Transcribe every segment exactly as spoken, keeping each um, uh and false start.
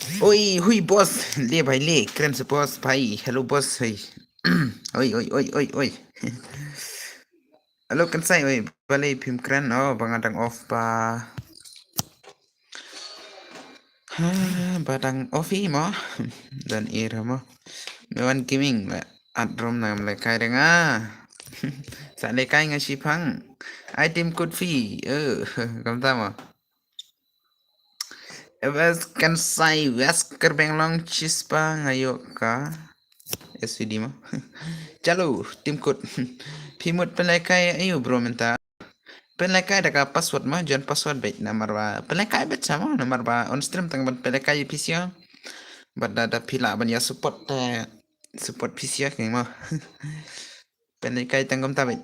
Oi, hui boss, le bhai le, kren sa boss bhai. Hello boss, oi. Oi, oi, oi, oi, oi. Hello Kynsai, oi, balei phim kren, oh, ba nga dang off ba. Ha, ba dang off hi mo. Don ir mo. Me wan gaming la. At room nang lekai dang ah. Sa lekai nga shipang. Item code fee. Eh, kamta mo. Wes Kynsai, Wes Karbi Anglong, chispa nga ïoh ka S V D mo. Chalo, team code. Phi mut pynlekai aïu bro mynta? Pynlekai da ka password mo, jan password beit namar ba pynlekai beit sa mo, namar ba on stream tang ban pynlekai P C. Bad da da phi lah ban ïa support, eh, support P C ka mo. Pynlekai tang kumta beit.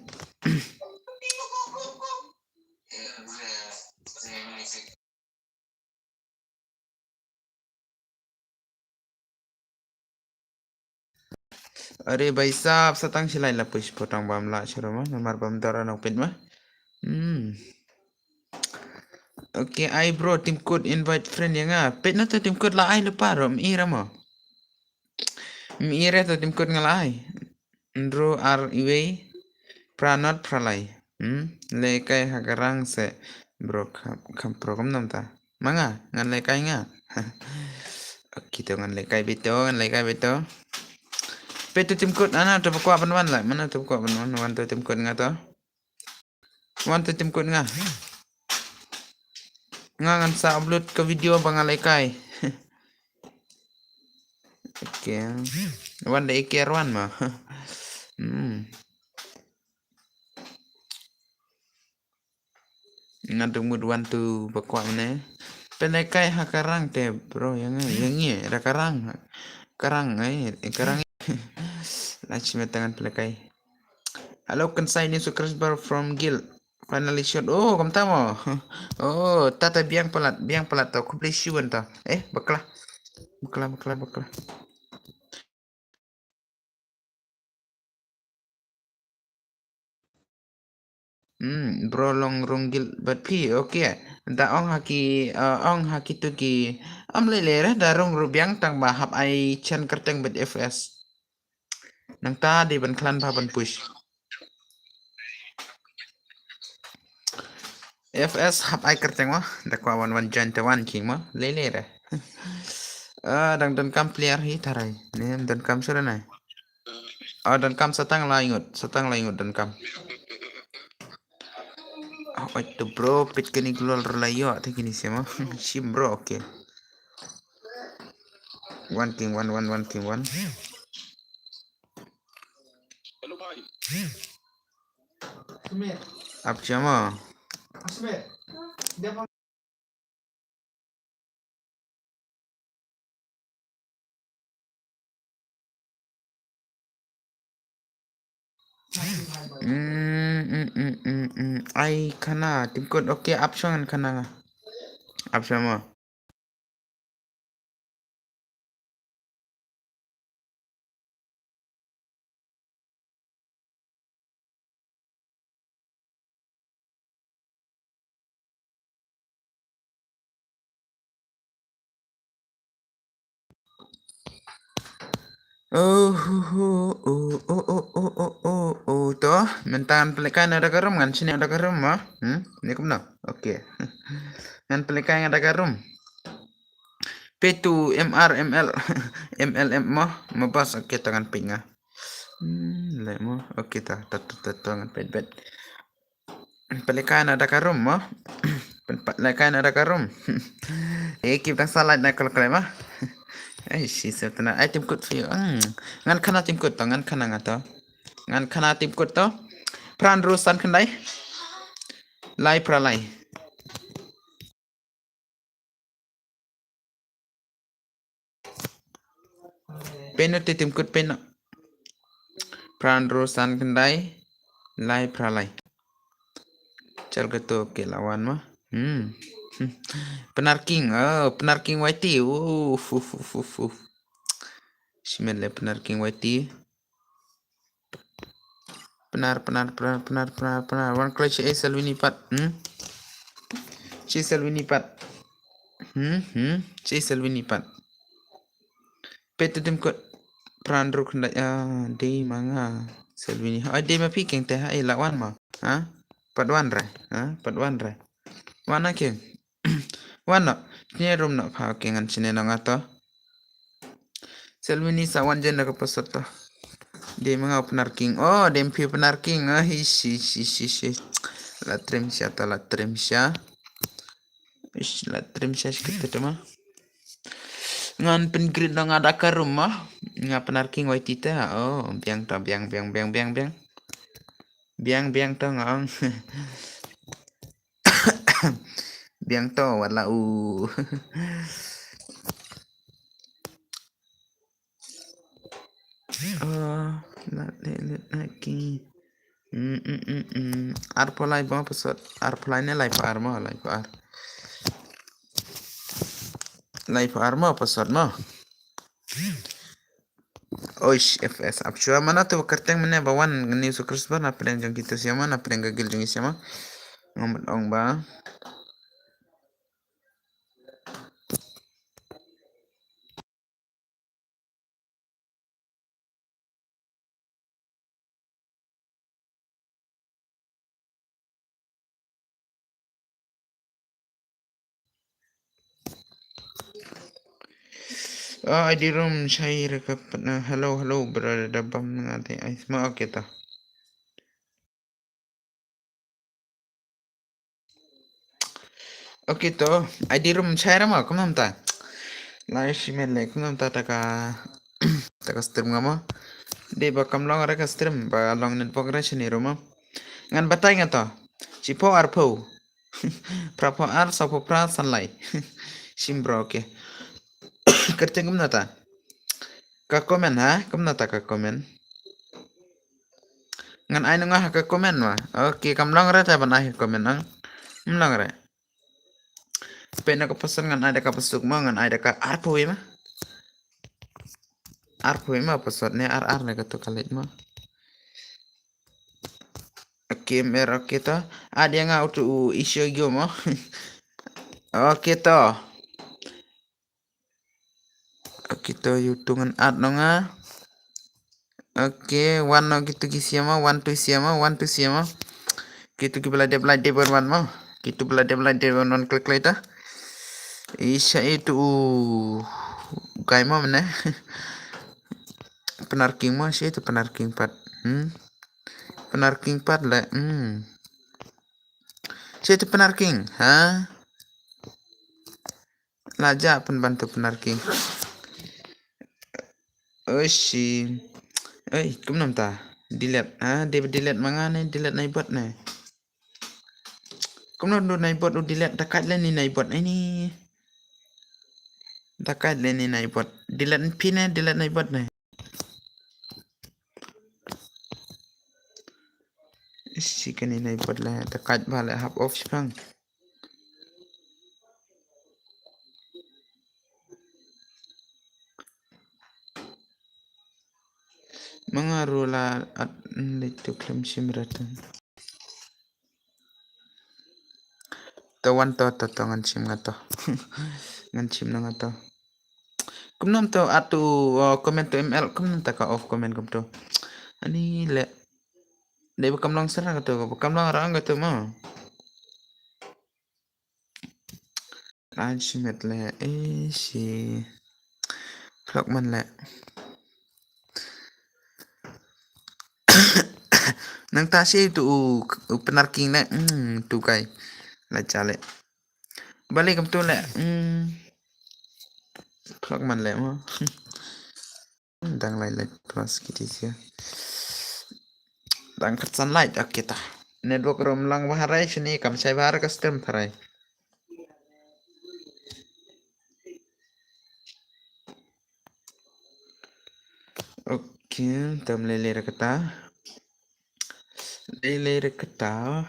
Are bhai sahab, sa tang shi lai la push potang bam la shuru ma, namar bam dara nong pit ma. Hmm. Okay, ai bro, team code invite friend ïa nga. Pit na to team code la ai lypa ro, mi ra mo. Mi ra to team code nga la ai. Ndru ar iwei, phra not phra lai. Hmm? Lekai ha ka rang se, bro, kham, kham pro kam nam ta. Ma nga, ngan lekai nga. Okay to, ngan lekai beit to, ngan lekai beit to. Peit to team code, ana to ba kwah ban wan la, mana to ba kwah ban wan, wan to team code nga to. Wan to team code nga. Nga ngan sa upload ka video ba nga lekai. Okay. Wan da A K R one ma. Hmm. Nga dang mut wan to ba kwah ne. Pynlekai ha ka rang te bro, ïa nga, ïa nga, da ka rang. Ka rang, eh, ka rang. La shi met ngan pynlekai. Hello, Kynsai, new subscriber from Guild. Finally shot. Oh, kumta mo. Oh, tata biang palat, biang palat to. Khublei shibun to. Eh, bakla. Bakla, bakla, bakla. Hmm, bro long rung Guild bad phi, okay. Da ong ha ki, uh, ong ha ki tu ki, am lei lei re, da rung ru biang tang ba hap ai chen kyrteng bad F S. Nangta dei ban khlaiñ ba ban push. F S hap ai kyrteng mo, da kwah wan wan join te wan king mo, lei lei re. Ah, dang don kam player hi tharai. Ne don kam sura nai. Oh, don kam sa tang lai ngut, sa tang lai ngut don kam. Oh, oi to bro, pit kini glol rela yo, te kini sema. Shim bro, okay. One king, one, one, one king, one. Ap chama. Mm, mm, mm, mm, mm. Ai khana, team code, okay, ap shong ngan khana nga. Ap shong mo. Oh, oh, oh, oh, oh, to, mynta ngan pynlekai na da ka room, ngan shim na da ka room mo. Hmm, ni kumno? Okay. Ngan pynlekai na da ka room. P two M R M L M L M mo, mo bas, okay, to ngan pynlekai. Hmm, le mo. Okay, to, to, to, to, to ngan pynlekai. Pynlekai na da ka room mo. Pynlekai na da ka room. Eh, keep tang sa light na kol kol mo. Ai, shi sep tana. Ai, team code fi. Hmm. Ngan khana team code to, ngan khana nga to. Ngan khana team code to. Phra hynriew san khyndai. Lai phra lai. Pynnoh te team code pynnoh. Phra hynriew san khyndai. Lai phra lai. Chal ka to ke lawan ma. Hmm. Hmm. Pnar King. Oh, Pnar King Y T. Uf, uf, uf, uf, uf. Shimen le Pnar King Y T. Pnar, pnar, pnar, pnar, pnar, pnar. Wan kloi shi ei sel wini pat. Hmm? Shi sel wini pat. Hmm, hmm. Shi sel wini pat. Peit te dim kut pran ruk ndai, ah, dei ma nga. Selwini. Ai, dei ma phi keng te, ai, la wan ma. Ha? Pat wan re. Ha? Pat wan re. Wan na keng. Wan no. Sini rum no pha keng an sini no nga to. Selwini sa wan jen na ka pasat to. Dei ma nga u Pnar King. Oh, dei ma phi u Pnar King. Ah, hi, shi, shi, shi, shi. La trim sha to, la trim sha. Ish, la trim sha shi kita tu ma. Ngan pyn-greet na nga da ka room ma. Nga Pnar King wai tita. Oh, biang to, biang, biang, biang, biang, biang. Biang, biang to nga ong. Biang to, wala u. Ah, la, le, le, lagi. Mm, mm, mm, mm. Arphew lai ba pasot. Arphew lai ne laiphew ar mo, laiphew ar. Laiphew ar mo pasot mo. Oish, F S. Ap shwa mana tu kyrteng mene ba wan ngani su Christmas na pdeng jong kitu siama, na pdeng ka guild jong siama. Ngam ong ba. Ah, I D room shai rekap na. Hello, hello, brother, da bam nga te. Ai, sma, okay ta. Okay to, I D room shai ra ma, kumno ta. Lai shimen le, kumno ta taka, taka stream nga ma. Dei ba kam long re ka stream, ba long network re shini room ma. Ngan batai nga to. Shiphew arphew. Phraphew ar, sawphew phra, san lai. Shim bro, okay. Kyrteng kumno ta. Ka comment ha, kumno ta ka comment. Ngan ai nunga ha ka comment ma. Okay, kam long re ta ban ai ha comment ang. Kam long re. Pe na ka person ngan ai da ka pasuk ma, ngan ai da ka arphew ma. Arphew ma pasot ne ar ar ne ka tu kalit ma. Okay, mer okay to. Adia nga utu u isyo gyo ma. Okay to. Okay to, yu tu ngan at no nga. Okay, wan no kitu ki siama, wan tu siama, wan tu siama. Kitu ki bela dep lai dep wan wan mo. Kitu bela dep lai dep wan wan klik lai ta. Isha itu u gai mo mene. Pnar King mo, shi itu Pnar King pat. Hmm. Pnar King pat le. Hmm. Shi itu Pnar King, ha? La ja pynban tu Pnar King. Oishi. Oi, kumno ta. Delete. Ha, dei delete ma nga ne, delete nai bot ne. Kumno nai bot u delete, da kait le ni nai bot ne ni. Da kait le ni nai bot. Delete phi ne, delete nai bot ne. Ishi kani nai bot le, da kait ba le hap off shipang. Manga rula at litu klem shim ratan. To wan to, to, to, ngan shim nga to. Ngan shim na nga to. Kumno to atu, uh, comment to M L, kumno ta ka off comment kum to. Ani le. Dei ba kam long sara ka to, ba kam long rang ka to ma. An shimet le, eh, shi. Phlok man le. Nang ta shi tu u, u Pnar King le, hmm, tu kai. La cha le. Balik kam tu le, hmm. Phlok man le mo. Dang lai lai plus kiti sia. Dang kat san lai, okay ta. Network room lang baharai sini kam sai bahar ka stream tharai. Okay, tam lele rakata. Lele rakata.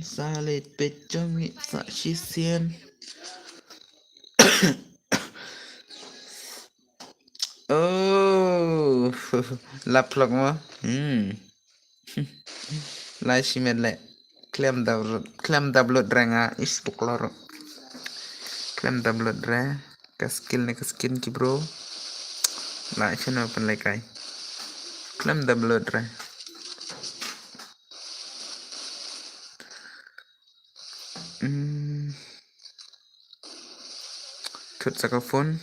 Sa le pechong ni sa shisien. Oh, la phlok mo. Hmm. Lai shimet le. Klem da, klem da blood re nga is buklor. Klem da blood re. Ka skill ne ka skin ki bro. La shano pynlehkai. Khlem da blood re. Hmm. Thut sa ka phone.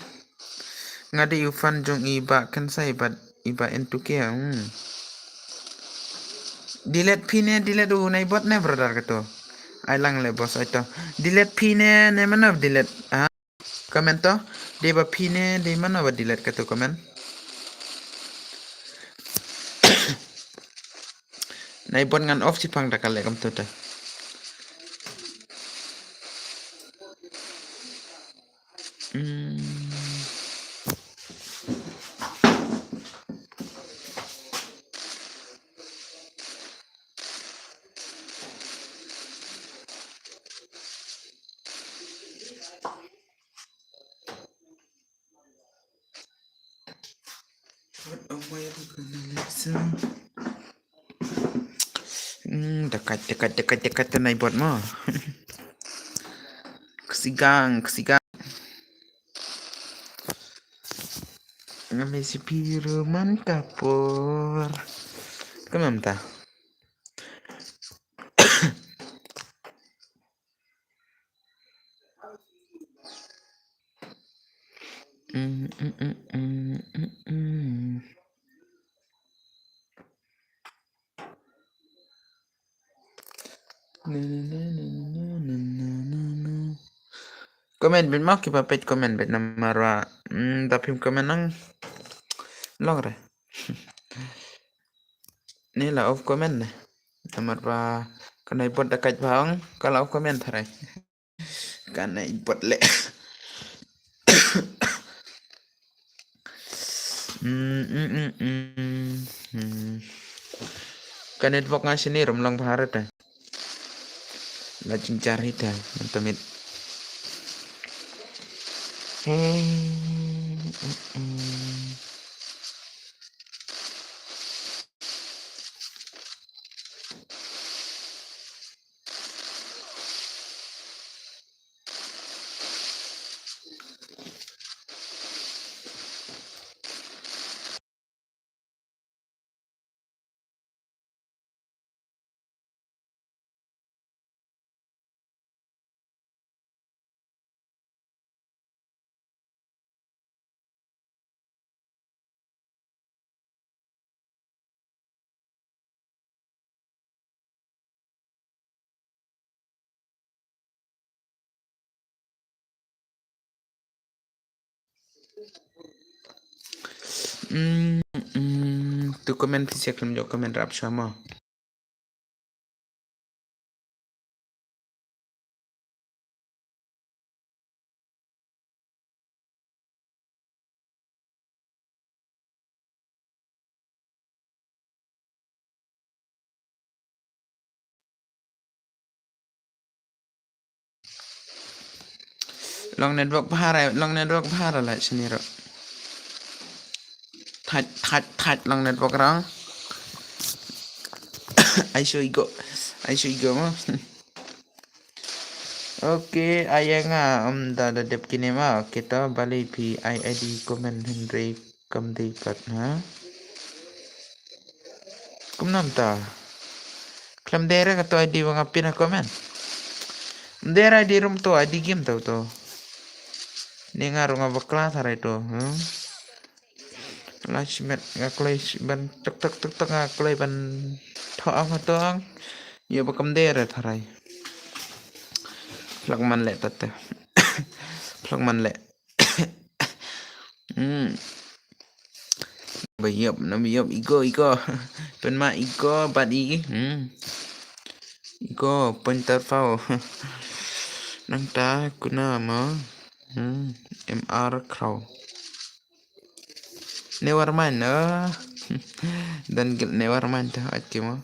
Nga dei u fan jong i Bah Khensai bad i Bah N two K. Hmm. Delete phi ne, delete u Naibot ne brother kato. Ai lang le boss ai to. Delete phi ne, ne mano delete. Ah. Comment to. Dei ba phi ne, dei mano ba delete kato comment. Naibot ngan off shipang da ka leh kumto te. Hmm. Hmm, dekat, dekat, dekat, dekat tu Naibot mo. Kesigang, kesigang. Ngamai si piru man kapur. Kemam ta? Mm, mm, mm, mm, mm, mm. Na, na, na. Comment beit mo, kiba peit comment beit namar ba, mm, da phim comment nang long re. Ni la off comment ne. Namar ba ka Naibot da kait bha ong, ka la off comment tharai. Ka Naibot leh. Mm, mm, mm, mm, mm. Ka network nga shini rum long bha re te. La jingjar hi te, mynta mit. Hmm, mm, mm. Mm, mm, tu comment phi siak lam jok comment rap shwa mo. Long network bha re, long network bha re la shini ro. Thait, thait, thait long network rong. Ai shu igo, ai shu igo mo. Ok, ai nga, um, da, da dep kine ma. Ok, to bali phi ai I D comment hynrei kam dei kat ha. Kumno mynta? Khlem dei re kato I D ba nga pin ha comment. Ym dei re I D rum to, I D game to to. Ni nga rung nga bakla tharai to, hmm? La shimet nga kloi ban tok tok tok tok nga kloi ban thoh ang thoh ang. Ïa ba kam dei re tharai. Phlak man leh tate. Phlak man leh. Hmm. Ba ïap, nam ïap, igo, igo. Pynma igo, bad i. Hmm. Igo, pointer pau. Nangta, kuna ma. Hmm. M R Crow. Never mind, ah. Dan gil never mind, ah, ati mo.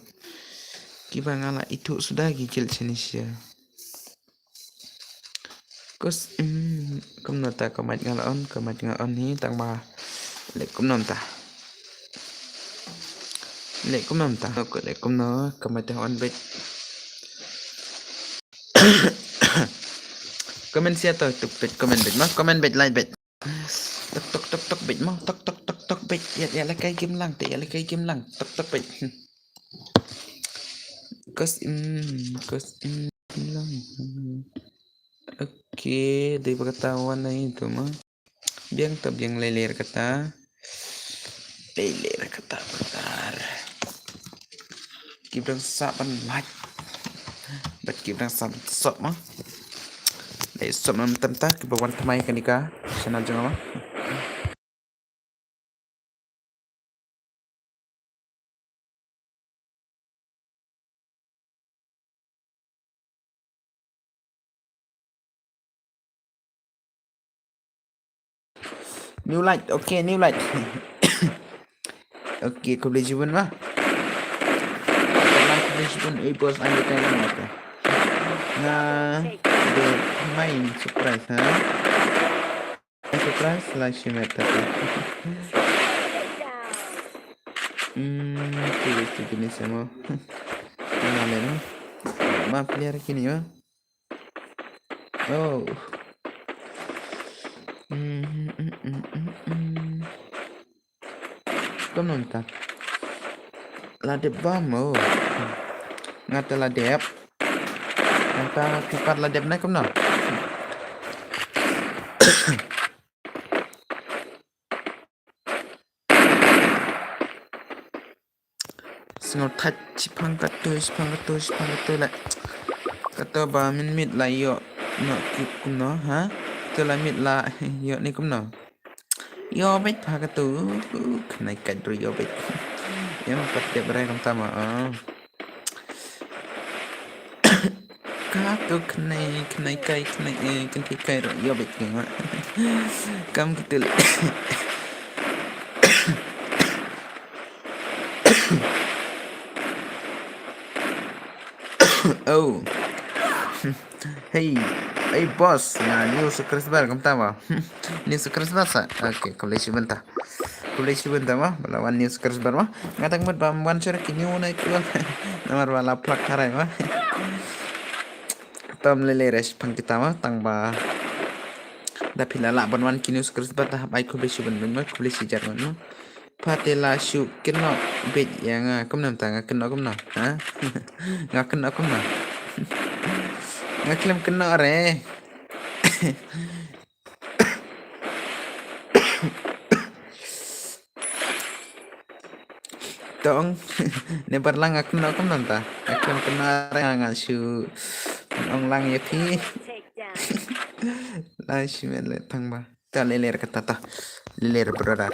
Kiba nga la itu suda ki gil sini sia. Kus, mm, kumno ta ka mic nga la on, ka mic nga on hi, tang ba. Leh kumno ta. Leh kumno ta. Ko leh kumno, ka mic ta on bit. Comment sia to, tu bit, comment bit, ma, comment bit, like bit. Peit mo, tok tok tok tok peit. Ïa ïa la kai game lang, te ïa la kai game lang. Tok tok peit. Hmm. Kos im, kos im lang. Hmm. Okay, dei ba kata wan ai tu mo. Biang ta biang lei lei kata. Lei lei kata kata. Ki biang sa ban like. Bad ki biang sa ban sub mo. Dei sub nam tam ta ki ba wan tmai kane ka channel jong nga mo. New light, okay, new light. Okay, khublei shibun ma. Khublei shibun, eh, boss, I'm the kind of, okay. Nga, the main surprise, ha? Surprise, la shimet, okay. Hmm, khublei shibun, ni samo. Nga le, no? Ma player kini, ma? Oh. Mm, mm, mm, mm, mm. Kumno mynta? La dep bam, oh. Nga te la dep. Mynta ki pat la dep ne kumno? Sngewthuh shipang katu, shipang katu, shipang katu la. Katu ba min mit la ïoh noh ki kumno, ha? Tu la mit la ïoh ni kumno? Ïoh beit pha katu. Uh, khnai kat ru ïoh beit. Ïa ma pat dep rai kam tama. Oh. Katu khnai, khnai kai, khnai, eh, khnai kai ru ïoh beit ki ma. Kam kitu le. Oh. Hey, hey boss, nga new subscriber kumta ma. New subscriber sa. Okay, khublei shibun ta. Khublei shibun ta ma. Ba la wan new subscriber ma. Nga tang mut ba wan share ki new na ki wan. Namar ba la plak harai ma. Tam lele res pang kita ma tang ba. Da phi la lah ban wan ki new subscriber ta hap ai khublei shibun ma, khublei shijar ma. Pha te la shu kynnoh beit ïa nga kumno mynta nga kynnoh kumno, ha? Nga kynnoh kumno? Nga khlem kynnoh re. Tong ne bar lang nga kynnoh kumno mynta? Nga khlem kynnoh re nga shu ong lang ïa phi. La shu men le tang ba. Ta leler kata ta. Leler brother.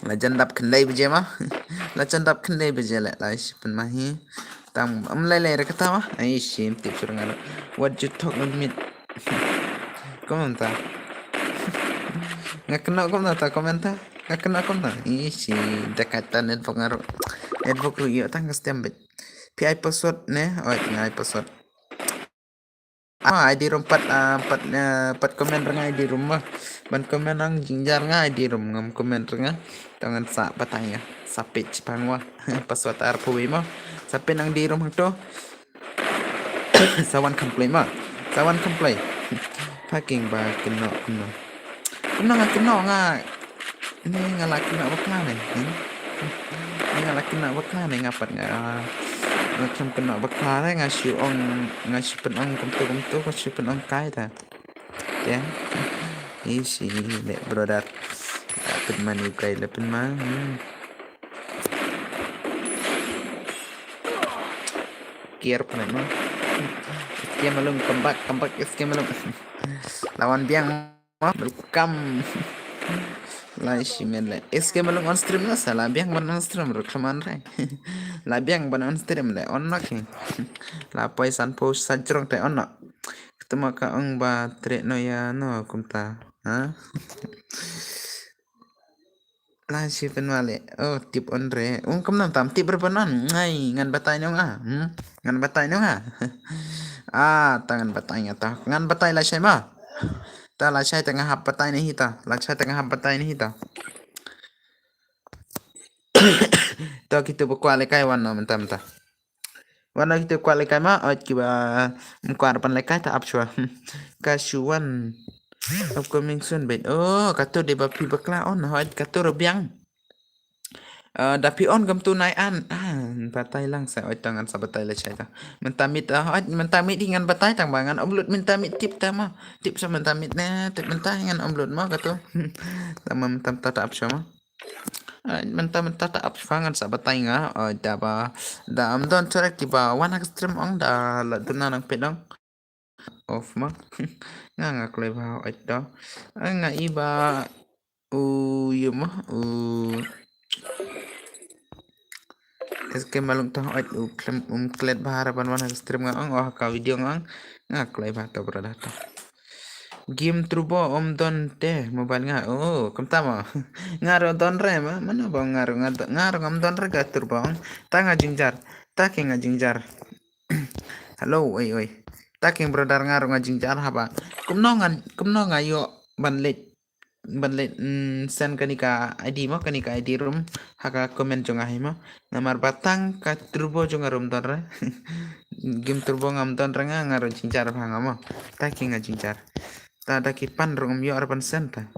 La jan dap khyndai baje ma. La jan dap khyndai baje le la shi pyn ma hi. Tang am leler kata ma. Ai shim tip sur nga. What you talk on me? Kumno ta? Nga kynnoh kumno ta comment ta? Nga kynnoh kumno? Ai shi da kata network nga ru. Network ru ïoh tang ka stem bit. Phi ai password ne? Oi, phi ai password. Ah, I D room pat, ah, pat, eh, pat comment ra nga I D room ma. Ban comment nang jingjar nga I D room ngam comment ra nga. Tang ngan sa batai nga. Sa page pang wa. Password arphew wei ma. Sa page nang I D room hangto. Sa wan kam play ma. Sa wan kam play. Parking ba kynnoh, kynnoh. Kumno nga kynnoh nga. Ni nga la kynnoh bakla ne. Hmm? Ni nga la kynnoh bakla ne nga pat nga. Nga khlem kynnoh bakla ne nga shu ong, nga shu pyn ong kumtu kumtu, nga shu pyn ong kai ta. Ya. Isi le brother. Pyn mani kai le pyn ma. Hmm. Kier pyn ma. Escape malung, come back, come back, escape malung. Lawan biang. Welcome. Lai shi men le. Escape malung on stream na sa la biang ban on stream ru khlaman re. La biang ban on stream le on na ki. La poi san po sa jrong te on na. Ketema ka ong ba tre no ya no kumta. Ha? La shi pyn ma le. Oh, tip on re. Ung kumno tam tip re pyn on. Ngai ngan batai nong ah. Hmm? Ngan batai nong ah. Ah, ta ngan batai nga ta. Ngan batai la shai ma. Ta la shai ta nga hap batai ni hi ta. La shai ta nga hap batai ni hi ta. Ta kitu ba kwah le kai wan no mynta mynta. Wan no kitu kwah le kai ma, oi kiba mkwah pan le kai ta ap shwa. Ka shu wan. Upcoming soon bad. Oh, kato dei ba phi bakla on, hoi, kato ruh biang. Ah, da phi on kam tu nai an. Ah, batai lang sa, oi, tang ngan sa batai la chai ta. Mynta mit, ah, oi, mynta mit hi ngan batai tang ba ngan upload mynta mit tip ta ma. Tip sa mynta mit ne, tip mynta hi ngan upload ma kato. Tang ma mynta ta ta ap sha ma. Ah, mynta mynta ta ap sha ngan sa batai nga. Oi, da ba, da am don chorek ki ba wan ha ka stream ong da la duna nang pet ong. Off ma. Nga nga kloi ba oi to. Ah, nga i ba u yu ma u. Es ke malung tang oi u klem um klet ba hara ban wan ha ka stream nga ong, oh, ka video nga ong. Nga kloi ba to brother to. Game Turbo um don te mobile nga. Oh, kumta ma. Nga ro don re ma. Mana ba nga ro nga do-, nga ro ngam don re ka Turbo ong. Ta nga jingjar. Ta ke nga jingjar. Hello, oi, oi. Ta keng brother nga ruh nga jingjar haba. Kumno ngan, kumno nga ïoh ban leit, ban leit, mm, send kane ka I D mo, kane ka I D ruh ha ka comment jong nga hi mo. Namar ba tang ka Turbo jong nga ruh um don re. Game Turbo ngam don re nga, nga ruh jingjar bha nga mo. Ta keng nga jingjar. Ta da ki pan ruh ngam ïoh re ban send ta.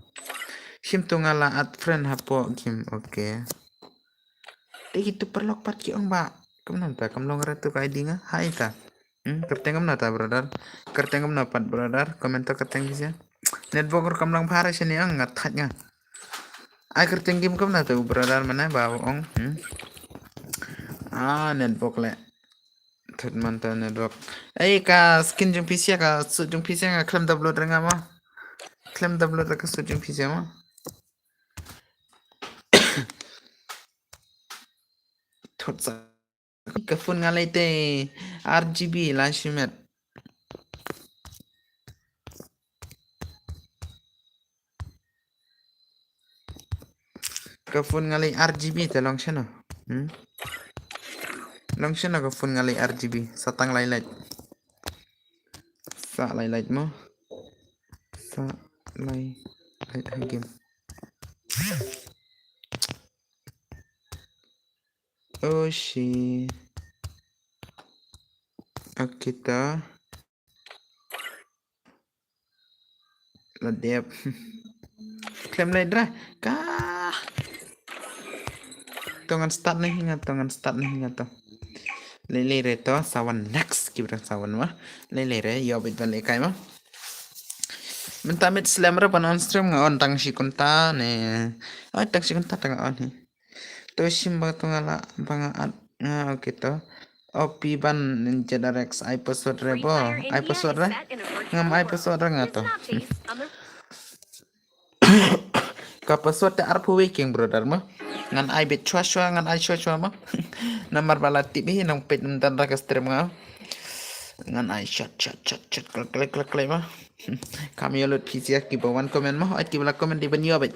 Shim tu nga la add friend hapoh game, okay. Te ki tu paralok pat ki ong ba. Kumno ta, kam long re tu ka I D nga. Hai ta. Hmm, kyrteng kumno ta brother. Kyrteng kumno pat brother. Comment to kyrteng phi sha. Network ruh kam long bha re shane ong nga thait nga. Ai kyrteng game kumno ta brother mane ba ong. Hmm. Ah, network le. Thait man ta network. Ei ka skin jong phi sha ka suit jong phi sha nga khlem download re nga ma. Khlem download re ka suit jong phi sha ma. Thot sa. Ka phone nga lei te R G B la shimet. Ka phone nga lei R G B te long shano. Hmm? Long shano ka phone nga lei R G B. Sa tang lai light. Sa lai light mo. Sa lai light ha game. Oh shit. Akita. La dep. Khlem lai dra. Ka. To ngan start ne hi nga to, ngan start ne hi nga to. Lei lei re to, sa wan next ki brang sa wan ma. Lei lei re, ïoh bit ban lehkai ma. Mynta mit slem re ban on stream nga on tang shi kynta ne. Oi, tang shi kynta tang on hi. To shim ba to nga la ba nga at nga, okay to. O P ban Ninja Direct ai password re bo. Ai password re. Ngam ai password re nga to. Ka password te arphew wei keng brother mo. Ngan ai bit shwa shwa, ngan ai shwa shwa mo. Namar ba la tip hi nang peit nang don re ka stream nga. Ngan ai shot shot shot shot, klik klik klik klik mo. Kam ïoh lut phi sha ki ba wan comment mo. Ai ki ba la comment dei ban ïoh bit.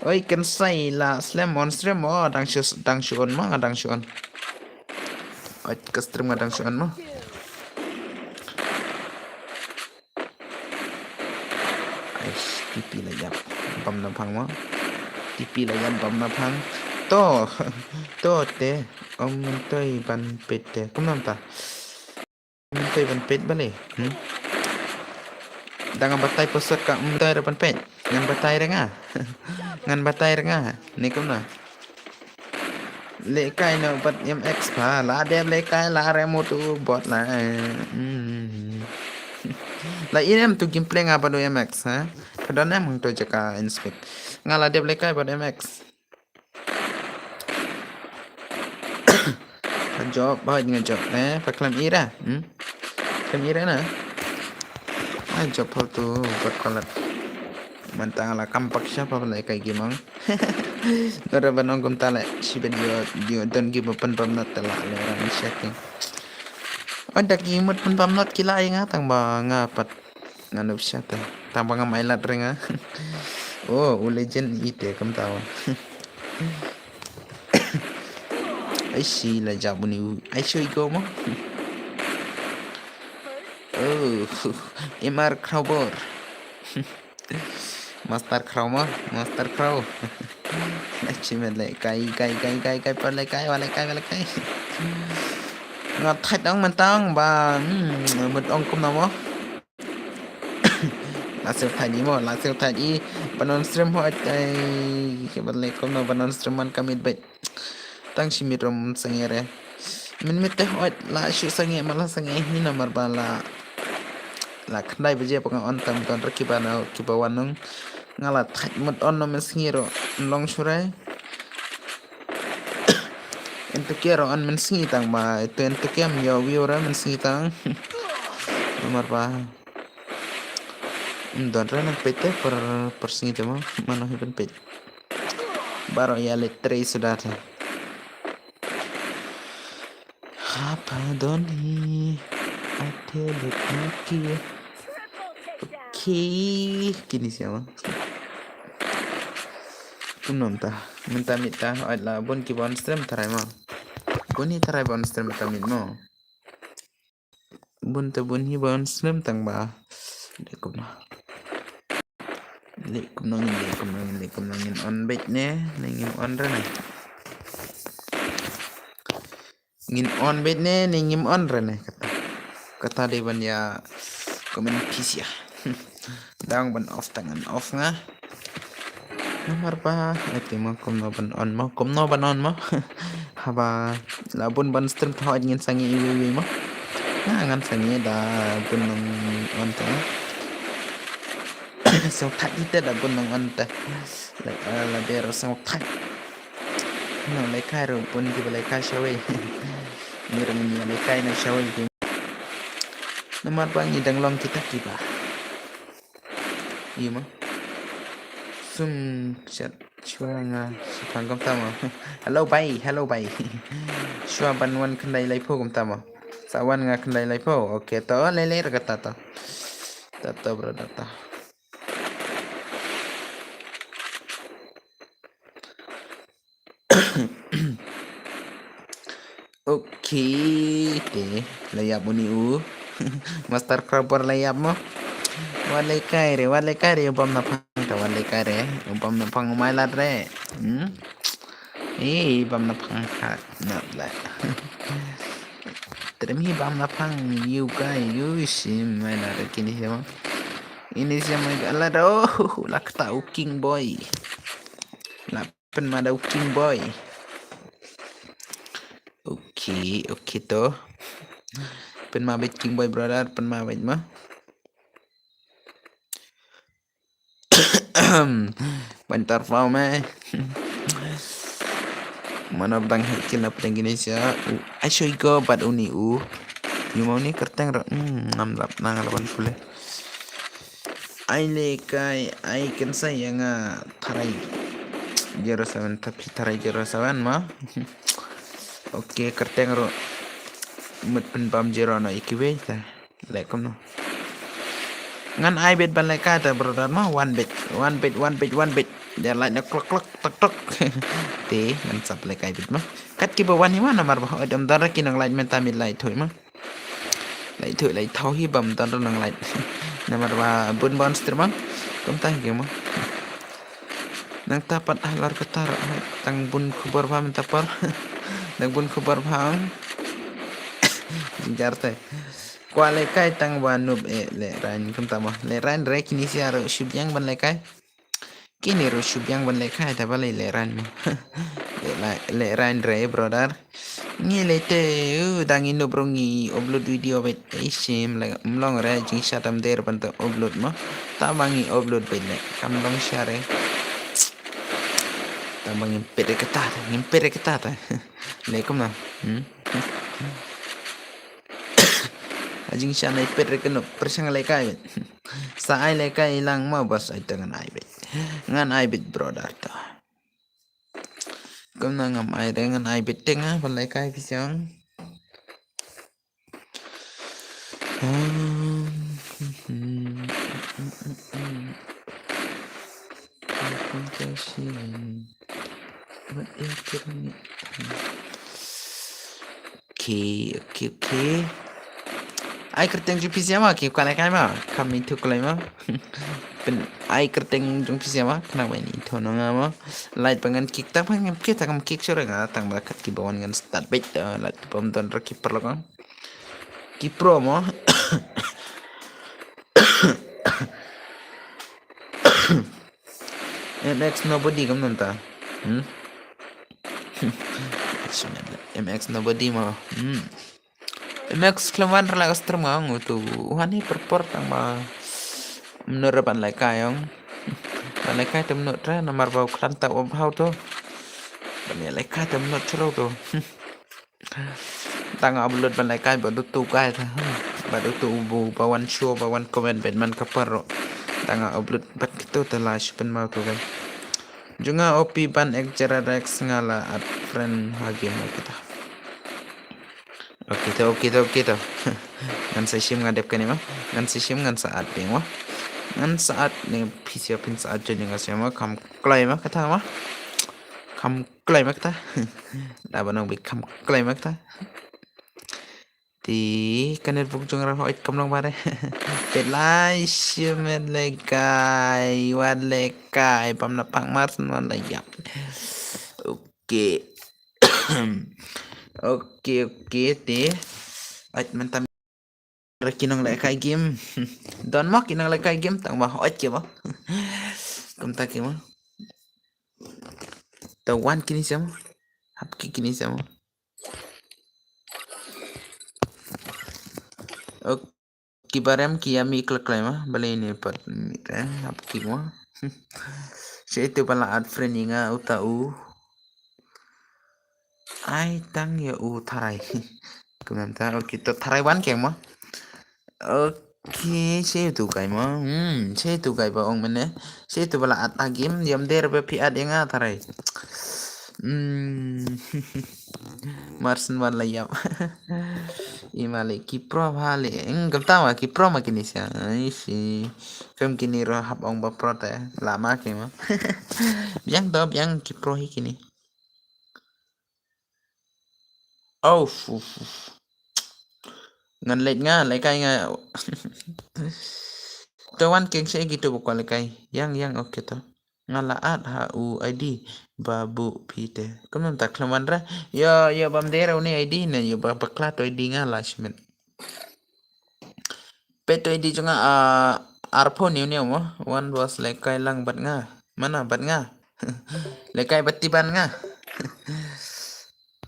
Oi, kan sai la slem on stream mo. Dang shu, dang shu on mo, nga dang shu on. Oi, ka stream nga dang shu on mo. Aish, T P la ïap bam na phang mo. T P la ïap bam na phang. To, to te. Om toi ban pet te. Kumno ta. Mynta ban peit ba le. Hmm? Da nga batai password ka mynta re ban peit. Ngan batai re nga. Ngan batai re nga. Ni kumno. Lehkai no bad M X pha. La dep lehkai la re mo tu bot la. Hmm. La i em tu gameplay nga bad M X ha. Pha don em hangto jaka inspect. Nga la dep lehkai bad M X. Pha jop, ba nga jop, eh, pha khlem ira, hmm? Khlem ira na. Ai jop pha tu, bad kalat. Mynta la kam pak sha pha lehkai game ong. Dora ban ong kumta le, shi video, video don game pynbam not te la, le rang sha ki. Oi, da ki mut pynbam not ki la ïa nga tang ba nga pat. Ngan up sha te. Tang ba ngam ai lad re nga. Oh, u legend i te kumta wan. Ai shi la jap uni u. Ai shu i go mo. Oh, M R Crowbar. Master Crow mo, Master Crow. Ai shi me lehkai, kai, kai, kai, kai, pa lehkai, wa lehkai, wa lehkai. Nga thait ong mynta ong ba, hmm, mut ong kumno mo. La siew thait i mo, la siew thait i. Ban on stream hoi, ai, ki ban leh kumno ban on stream man ka miet beit. Tang shi miet ruh ym sangeh re. Mynmiet te hoi, la shu sangeh, ma la sangeh hi namar ba la, la khyndai baje pat nga on tam don re kiba na, kiba wan nong. Nga la thait mut on noh mynsngi ruh ym long shuh re. Ynda ki ruh on mynsngi tang ba, ito ynda ki ym ïoh view re mynsngi tang. Namar ba ym don re nang peit te por, por sngi te mo, mano hi ban peit. Baroh ïa leit trei suda te. Hapa don hi. Ate leit na ki. Ki, kine siapa? Kumno mynta? Mynta miet ta, oi la bun kiba on stream tharai mo. Bun hi tharai ba on stream mynta miet mo. Bun te bun hi ba on stream tang ba. Leh kumno. Leh kumno ngin, leh kumno ngin, leh kumno ngin on beit ne, ne ngim on re ne. Ngin on beit ne, ne ngim on re ne kata. Kata dei ban ïa comment phi sha. Dang ban off tang ngan off nga. Namar ba, ai te mo kumno ban on mo, kumno ban on mo. Haba la bun ban stream te hoi ngin sangeh iwei iwei mo. Nga ngan sangeh da bun nong on te. Sngewthait te da bun nong on te. La, eh, la dei ruh sngewthait. Nong lehkai ruh bun kiba lehkai shawei. Ngi ruh ngin ïa lehkai na shawei te. Namar ba ngi dang long kita kiba. Ïa mo. Sum shat shuwa nga shipang kumta mo. Hello bhai, hello bhai. Shuwa ban wan khyndai laiphew kumta mo. Sa wan nga khyndai laiphew. Okay to, lei lei ra kata to. Ta to brother to. Okay, te la ïap uni u. Master Crabber la ïap mo. Wat lehkai re, wat lehkai re, u bam na phang ta, wat lehkai re, u bam na phang u Mailat re. Hmm? Eh, bam na phang ha, na la. Terem hi bam na phang, you guy, you sim Mailat re kini siapa? Ini siapa Mailat? Oh, la kata u King Boy. La pynmada u King Boy. Okay, okay to. Pynma beit King Boy brother, pynma beit ma. Ban tar pau me. Mano bdang hekil na pdang gini sia. Ai soi go bad uni u. Yu mau ni kerteng ro. Hmm, ngam lap nang lawan pule. Ai lehkai, ai kynsa ïa nga tharai zero seven, tapi tharai zero seven ma. Okay, kerteng ruh. Mut pynbam zero na ikiwei ta. Leh kumno. Ngan ai beit ban lehkai ta brother ma, one beit, one beit, one beit, one beit. Dia lait na klok klok tok tok. Te ngan sap lehkai beit ma. Kat kiba wan hi ma namar ba oi dam dara ki nang lait mynta mi lait thui ma. Lait thui lait thaw hi bam don nang lait. Namar ba bun bon stream ang. Kumta hi mo. Nangta pat halor kata ruh tang bun khubor ba mynta por. Tang bun khubor ba ang. Jingjar te. Kwah lehkai tang ba noob eh lehrain kumta mo. Lehrain re kini sia ruh shu biang ban lehkai. Kini ruh shu biang ban lehkai ta ba leh lehrain mo. Leh la-, lehrain re brother. Ngi leh te, uh, dang ino bro ngi upload video beit. Ai sim la mlong re jingshah tam der ban ta upload mo. Ta ba ngi upload beit leh. Kam long share. Ta ba ngim pet re kata, ngim pet re kata ta. Leh kumno. Hmm? A jingshah nai pet re kano pyrshang lehkai beit. Sa ai lehkai lang ma bas ai ta ngan ai beit. Ngan ai beit brother ta. Kumno ngam ai re ngan ai beit te nga ban lehkai phi siang. Okay, okay, okay. Ai kyrteng jong phi sia ma ki kwah lehkai ma. Kam i thu kloi ma. Pyn ai kyrteng jong phi sia ma khnang ba in i thu nong ma. Lait ba ngan kick tang ba ngam kick tang kam kick sure nga tang ba kat kiba wan ngan start beit, eh, lait bam don ra ki paralok ang. Ki pro mo. M X nobody kam nonta. Hmm? M X nobody mo. Hmm. M X khlem wan re la ka stream nga ong utu u hani por por tang ba. Mnur ban lai kai ong. Ban lai kai te mnur tre namar ba u khlem ta ob hau to. Ban lai kai te mnur tre to. Tang upload ban lai kai ba du tu kai ta. Ba du tu bu ba wan show ba wan comment bet man ka paro. Tang upload bat kito ta la shupen mau tu kai. Junga O P ban ek jara rex nga la add friend ha game kita. Okay to, okay to, okay to. Ngan sa shim nga dep kani ma. Ngan sa shim ngan sa add ding ma. Ngan sa add ni phi sia phin sa add join nga sia ma kam kloi ma kata ma. Kam kloi ma kata. Da ba nong bi kam kloi ma kata. Ti kanet buk jong ra hoi kam long bare. Te lai shimet le kai, wat le kai, pam na pang mar san wan le yap. Okay. Okay, okay, te. Ait mentam ra ki nong le kai game. Don mo ki nong le kai game tang ba hoi ke ba. Kumta ke mo. Ta wan kini siamo. Hap ki kini siamo. Ok. Ki barem ki yami klak klai ma. Bale ni pat mi te hap ki mo. Sha itu bala add friend nga uta u. Ai tang ya u tharai. Kumta, ok, to tharai wan keng mo. Ok, sha itu kai mo. Hmm, sha itu kai ba ong mene. Sha itu bala add game, yam der ba phi add nga tharai. Hmm. Marsen wan la yap. Imale ki pro bha le. Eng kata ma ki pro ma kini sia. Ai si. Fem kini ro hap ong ba pro te. Lama ke ma. Biang do biang ki pro hi kini. Oh, fu, fu. Ngan lek nga, lekai nga. To wan keng se gitu bukwa lekai. Yang, yang, oke to. Nga la add ha u I D ba bu phi te. Kumno ta khlem wan re. Yo, yo bam dera uni I D ne yo ba bakla to I D nga la shimet. Pet to I D jong nga, ah, arphew niu niu mo. Wan bos lekai lang bad nga. Mana bad nga? Lekai bad tiban nga.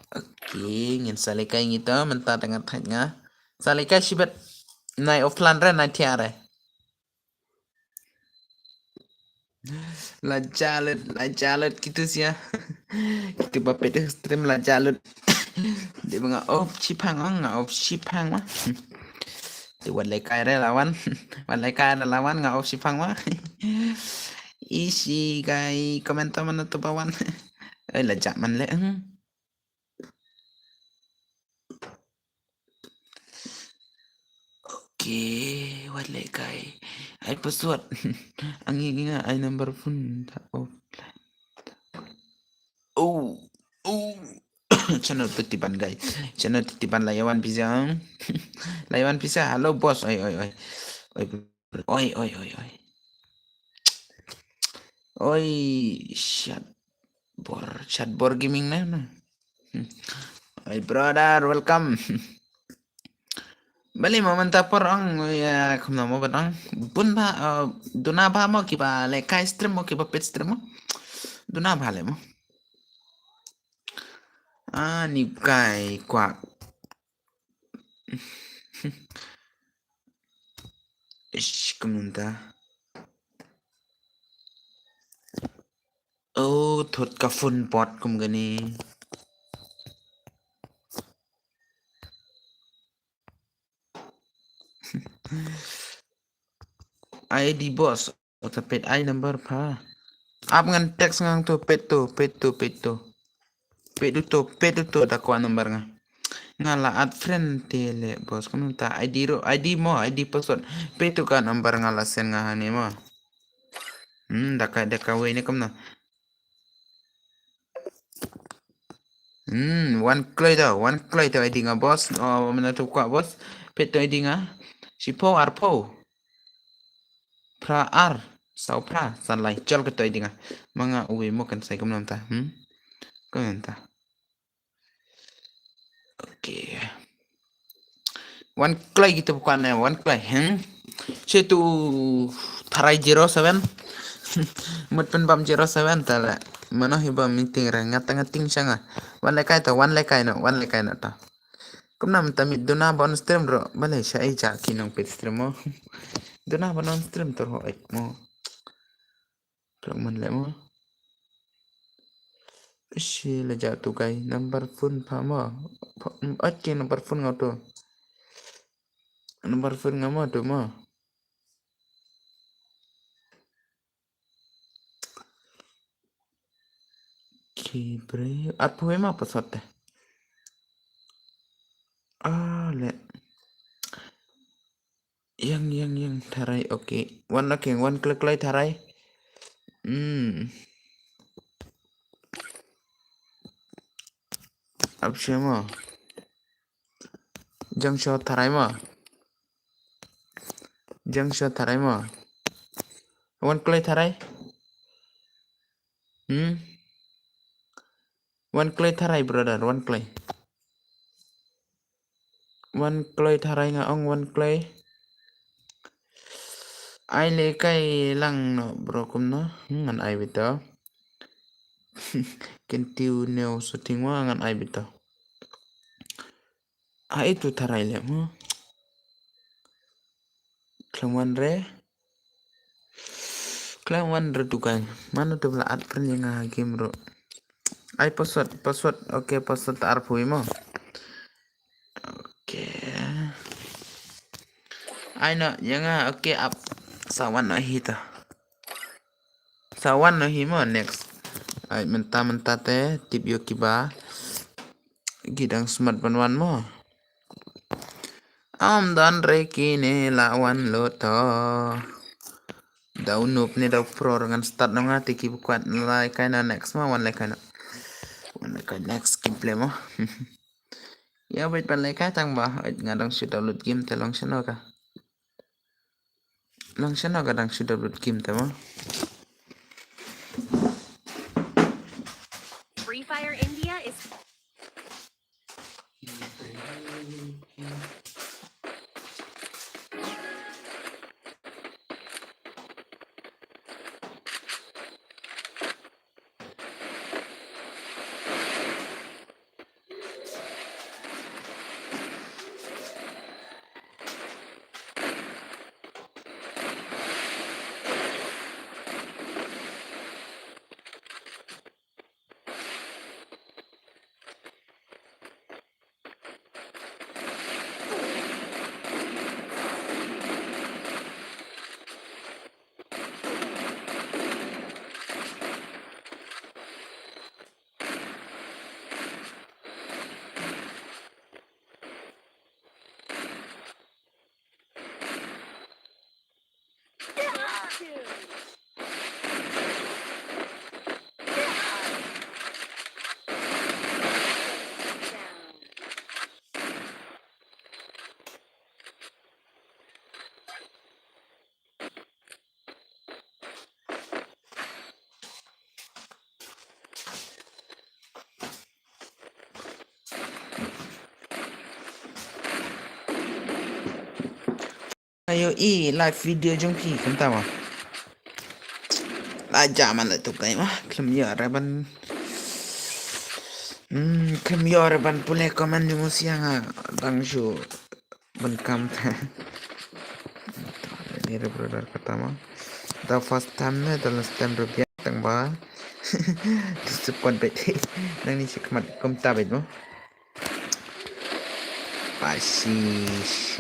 Okay, ngin sa lekai ngi to mynta tang thait nga. Sa lekai shibet nai offline re nai thiare. La jalut, la jalut kitu sia. Kitu ba pet stream la jalut. Dia ba nga off shipang nga off shipang ma. Dia wat lekai re lawan. Wat lekai re lawan nga off shipang ma. Isi kai komento mana tu bawan. Eh la jak man le. Hmm. Okay, wat lekai. Ai password. Angi ngi nga ai number phone ta offline. Oh, oh. Channel petiban guys. Channel petiban la yawan pisa. La yawan pisa. Hello boss. Oi oi oi. Oi oi oi oi. Oi, chat bor, chat bor gaming na na. Hey brother, welcome. Bali mo mynta por ong ya kumna mo ban ong. Bun ba duna ba mo kiba lekai stream mo kiba pet stream mo. Duna ba le mo. Ah, ni kai kwak. Ish, kumnta. Oh, thot ka phone bot kum gani. I D boss, ota pet I number pha. Ap ngan text ngang to pet to, pet to, pet to. Pet to, pet to, da kwa number nga. Nga la add friend te le boss kumta I D ro, I D mo, I D password. Pet to ka number nga la send nga hani mo. Hmm, da ka, da ka wei ne kumna. Hmm, wan kloi da, wan kloi da I D nga boss. Oh, mana tu kwa boss. Pet to I D nga. Shiphew arphew. Phra ar, saw phra, san lai, chal ka to I D nga. Manga uwi mo kan sai kumnam ta. Hmm? Kumnam ta. Okay. Wan klai kita bukan eh, wan klai. Hmm? Situ tharai zero seven. Mut pynbam zero seven ta la. Mano hi ba meeting re, nga ta nga ting sha nga. Wan lehkai to, wan lehkai noh, wan lehkai noh to. Kumno mynta mi duna ba on stream ruh, balei sha ei ja ki nongpeit stream mo. Duna ba on stream to ruh ek mo. Klok man leh mo. Shi la ja tu kai number phone pha mo. Pha, mm, ot ki number phone nga tu. Number phone nga mo tu mo. Ki bre, arphew ma password te. Ah, le. Yang, yang, yang tharai, okay. Wan, okay, wan kloi kloi tharai. Hmm. Ap sha mo. Jang sha tharai mo. Jang sha tharai mo. Wan kloi tharai. Hmm. Wan kloi tharai, brother, wan kloi. Wan kloi tharai nga ong, wan kloi. Ai lehkai lang noh bro kumno. Hmm, ngan ai beit to. Kin tiu neu shooting wa ngan ai beit to. Ai tu tharai leh mo. Khlem wan re. Khlem wan re tu kai. Mano tu ba la add friend ïa nga ha game ruh. Ai password, password. Okay, password ta arphew mo. Okay. Ai noh ïa nga, okay, ap. Sa wan noh hi ta. Sa wan noh hi mo next. Ai mynta mynta te tip ïa ki ba. Ki dang smat ban wan mo. Am don re kine la wan lut to. Dau noob ne dau pro ngan start noh nga te ki ba kwah lehkai noh next mo, wan lehkai noh. Wan lehkai next gameplay mo. Ïa beit ban lehkai tang ba, ait nga dang shu download game te long shano ka. Long shano ka dang shu download game te mo. Free Fire India is Ayo i live video jong phi kumta ma. La jam la tu kai ma. Khlem ïoh re ban. Hmm, khlem ïoh re ban pule comment jong u siang ha. Dang shu ban kam ta. Ni re brother kata ma. Da first time ne da last time re biang tang ba. Disappoint beit. Nang ni shi khmat kumta beit mo. Pasi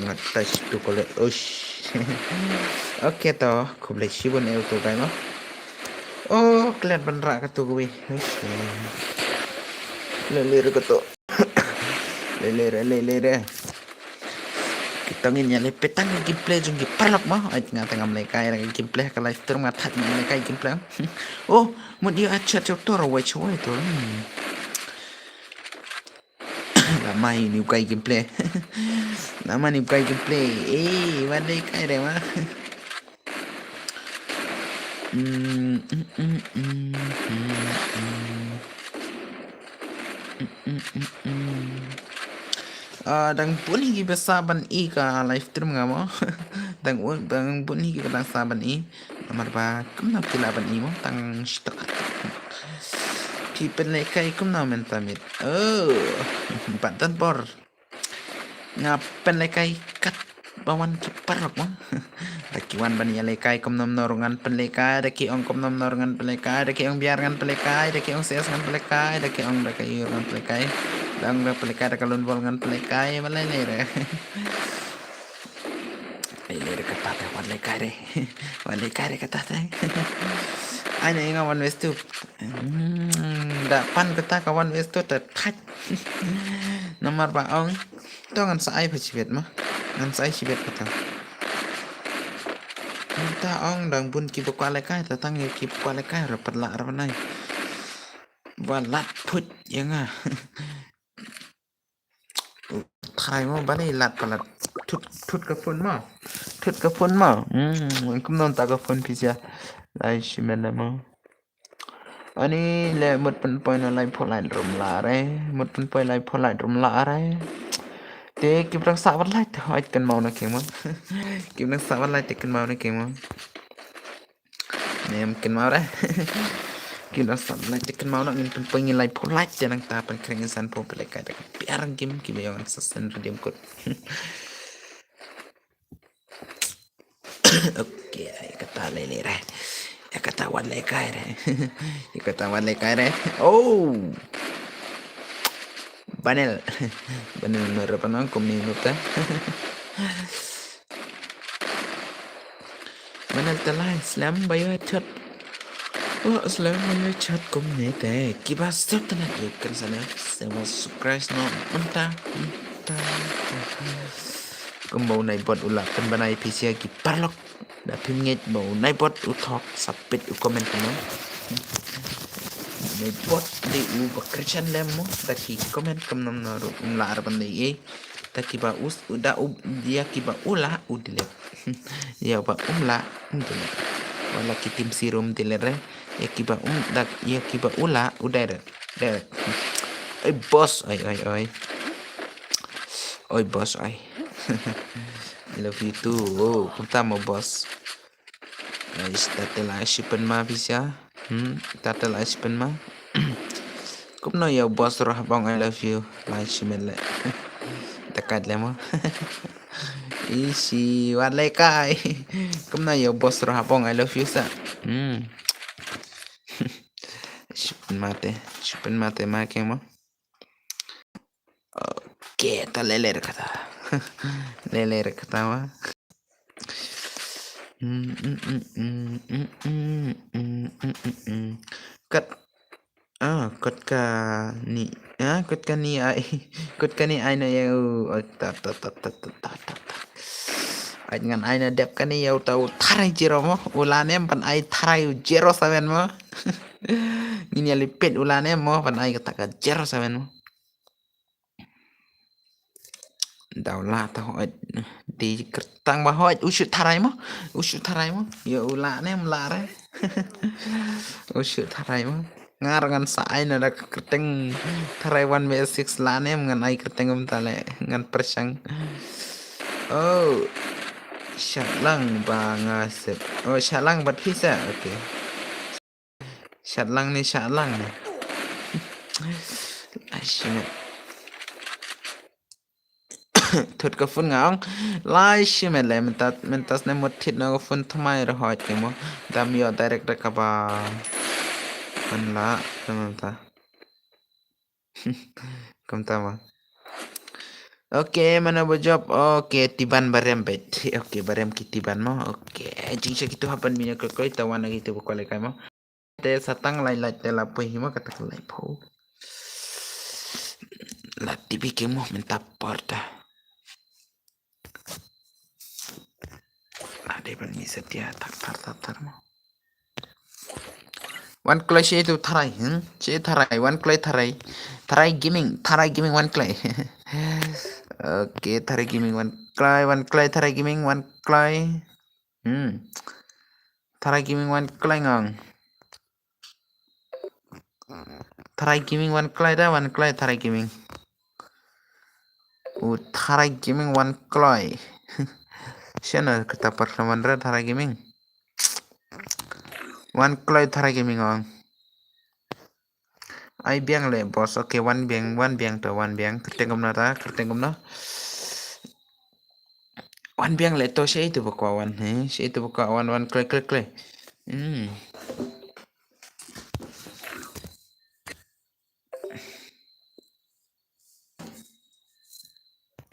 ngat touch tu ko le ush. Okay to, khublei shibun e u tu kai mo. Oh, klet ban ra ka tu ko wi. Ush. Le le re ka tu. Le le re, le le re. Kita ngin ïa le petang gameplay jong ki paralok mo. Ai nga tang ngam le kai ra gameplay ka live stream nga thak ngam le kai gameplay. Oh, mut ïa chat chat to ra wai chawai to. Hmm. Namar ïa u kai gameplay. Namar ïa u kai gameplay. Eh, wan dei kai re ma. Hmm, hmm, hmm, hmm, hmm, hmm. Hmm, hmm, hmm, hmm. Ah, dang bun hi ki ba sah ban i ka live stream nga mo. Tang u, tang bun hi kiba dang sah ban i. Namar ba kumno ki lah ban i mo, tang shtok. Phi pynlehkai kumno mynta miet? Oh, bad don bor. Nga pynlehkai katba wan ki paralok mo. Da ki wan ban ïalehkai kumno kumno ruh ngan pynlehkai, da ki ong kumno kumno ruh ngan pynlehkai, da ki ong biar ngan pynlehkai, da ki ong ses ngan pynlehkai, da ki ong da ka ïur ngan pynlehkai. Da ong da pynlehkai da ka lun bol ngan pynlehkai, balei lei re. Ai lei re kata te, wan lehkai re. Wan lehkai re kata te. Ai ne nga wan west tu. Hmm, da pan kata ka wan west tu te thait. Namar ba ong to ngan sa ai pha shibit ma. Ngan sa ai shibit kata. Mynta ong dang bun kiba kwah lehkai, ta tang ïa kiba kwah lehkai ra pat lah ra ban ai. Ba lad phut ïa nga. Tharai mo, balei lad palat. Thut, thut ka phone mo. Thut ka phone mo. Hmm, kumno ta ka phone phi sha. Lai shimet le mo. Ani le mut pynpoi na lai pholait rum la re. Mut pynpoi lai pholait rum la re. Te ki prang sa wat lai te hoi kan mau na keng mo. Ki prang sa wat lai te kan mau na keng mo. Nem kan mau re. Ki prang sa wat lai te kan mau na ngin pynpoi ngi lai pholait te nang ta pynkreng insan pho pele kai ta piar game ki bayong sa sen redeem code. Okay, ai kata lele re. Ai kata wan lehkai re. Ai kata wan lehkai re. Oh. Banel. Banel mer panang kumni nuta. Banel te lai slam ba ïa chat. Wah, slam ba ïa chat kumni te. Kiba sep tana ïa kan sana. Sema subscribe no. Mynta. Mynta. Kumba u nai bot u la pynbanai phi sha ki paralok. Da phim ngeit ba u nai bot u thok sa pit u comment kumno. Nai bot dei u ba Christian lem mo da ki comment kumno kumno ruh um lah ra ban dei ei. Da kiba us u da u dia kiba u lah u delete. Ïa ba um lah um delete. Wala ki tim sirum delete re. Ïa kiba um da ïa kiba u lah u direct. Direct. Oi boss, oi oi oi. Oi boss, oi. Love you too. Oh, kumta mo boss. Ai, tatel ai shipen ma pisa. Hmm, tatel ai shipen ma. Kumno ïa boss roh bong I love you. Lai shimen le. Takat le mo. Isi wat le kai. Kumno ïa boss roh bong I love you sa. Hmm. Shipen mate, shipen mate ma keng mo. Okay, ta lele re kata. Lele re kata wa. Kat ah, kat ka ni ah, kat ka ni ai, kat ka ni ai na ya u ta ta ta ta ta ta ta. Ai ngan ai na dep ka ni ya u ta u tharai zero mo, u la nem ban ai tharai u zero seven mo. Ngin ya lipit u la nem mo ban ai kata ka zero seven mo. Daw la ta hoi. Di kertang ba hoi. Ushu tharai mo. Ushu tharai mo. Yo u la nem la re. Ushu tharai mo. Ngar ngan sa ai na da kerteng tharai one way six la nem ngan ai kerteng um tale ngan persang. Oh. Shalang ba nga sep. Oh, shalang bat pisa. Okay. Shat lang ni, shat lang ni. Ai shimet. Thut ka phone nga ong. Lai shimet le mentat mentas ne mut thit no ka phone thamai re hoi ke mo. Dam yo direct re kaba. Ban la mentat. Kumta ma. Okay, mana ba job. Okay, tiban barem bet. Okay, barem ki tiban mo. Okay, jing sha kitu hapan mina koi koi tawan lagi tu ba kwale kai mo. Te satang lai lai te la pui hima kata ka lai pho. La T V ke mo menta porta. Ade ban mi setia tak tar tar tar mo. Wan kloi shi tu tharai, hmm? Shi tharai, wan kloi tharai. Tharai gaming, tharai gaming wan kloi. Okay, tharai gaming wan kloi, wan kloi tharai gaming wan kloi. Hmm. Tharai gaming wan kloi ngang. Tharai gaming wan kloi da, wan kloi tharai gaming. U tharai gaming wan kloi. Shano kata par khlawan ra Thara Gaming. Wan kloi Thara Gaming ong. Ai biang le boss. Okay, wan biang, wan biang to, wan biang. Kyrteng kumno ta, kyrteng kumno. Wan biang le to, shei tu bakwa wan, he. Shei tu bakwa wan, wan kloi, kloi, kloi. Hmm.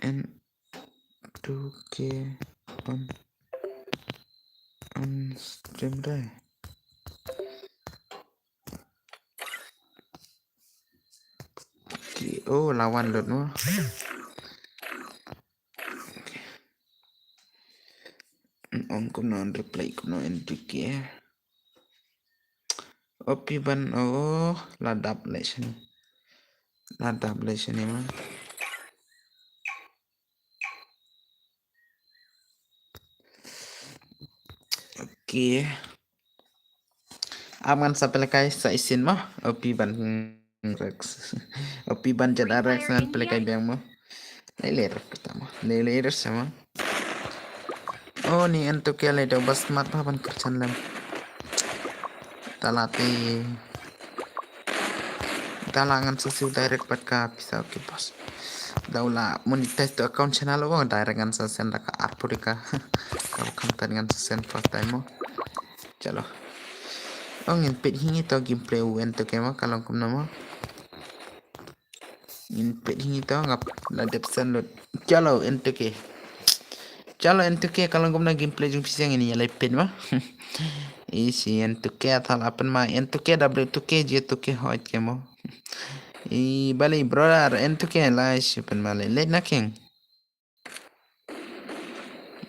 N two K on, on stream dai. Okay, oh, la wan lut mo. Okay. Ong kumno, replay kumno N two K. O P ban, oh, la dap le shane. La dap le shane ma. Okay. Am ngan sa pynlehkai sa isin ma. O P ban, hmm, Rex. O P ban jada Rex ngan pynlehkai biang mo. Lei lei Rex kata mo. Lei lei Rex sama. Oh, ni N two K le da ba smart ba ban kyrchan lem. Tala te. Tala ngan sa siew direct pat ka pisa, okay boss. Da u la monetize to account channel, oh, direct ngan sa send da ka arphew ka. Ka ba kham tan ngan sa send first time mo. Chalo. Oh, ngin peit hi ngi to gameplay u N two K mo, ka long kumno mo. Ngin peit hi ngi to, ngap la dep send lut. Chalo, N two K. Chalo, N two K, ka long kumno gameplay jong phi, ngin ïa leit peit mo. Ishi N two K, thala pynma N two K, W two K, J two K, hoi ke mo. I bali brother, N two K, la ishi pynma le. Leit na king.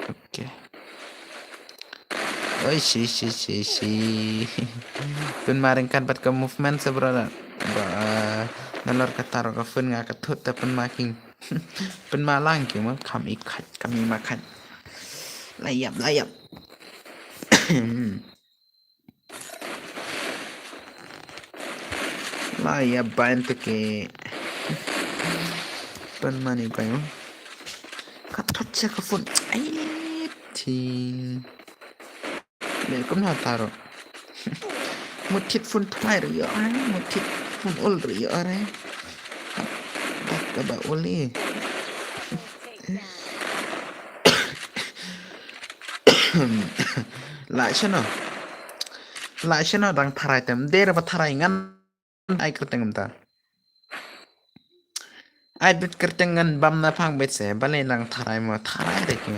Okay. Oi, shi, shi, shi, shi. Pynma ryngkat bad ka movement sa, brother. Ba, nalor kata ruh ka phone nga ka thut ta pynma king. Pynma lang king ma, kam i khat, kam i ma khat. La ïap, la ïap. La ïa ba N two K. Pynma ni bai mo. Ka thot cha ka phone. Ai ti. Le kumno taro. Mutit phone thlai ri yo ai, mutit phone ol ri yo ai. Dak ka ba ol i. La shano. La shano dang tharai tem. Dera ba tharai ngan ai kyrteng kumta. Ai bit kyrteng ngan bam na phang bit se. Bale nang tharai mo tharai re ke.